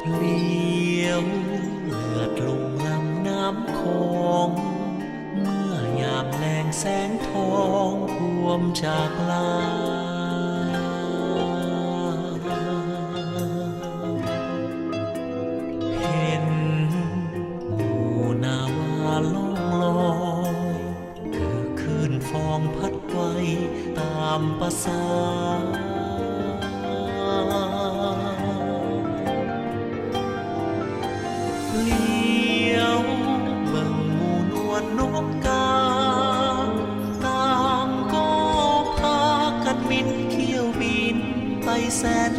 ຫຼຽວເລືອດລົງລຳນ້ຳຂອງ ເມື່ອຍາມແລງແສງທອງພວມຈາກລາ ເຫັນໝູ່ນາວາລ່ອງລອຍ ຄືຄື້ນຟອງພັດໄຫວຕາມປະສາ ຫຼຽວເບິ່ງໝູ່ນວນນົກກາ ຕ່າງກໍພາກັນບິນຖ້ຽວບິນໄປແສນ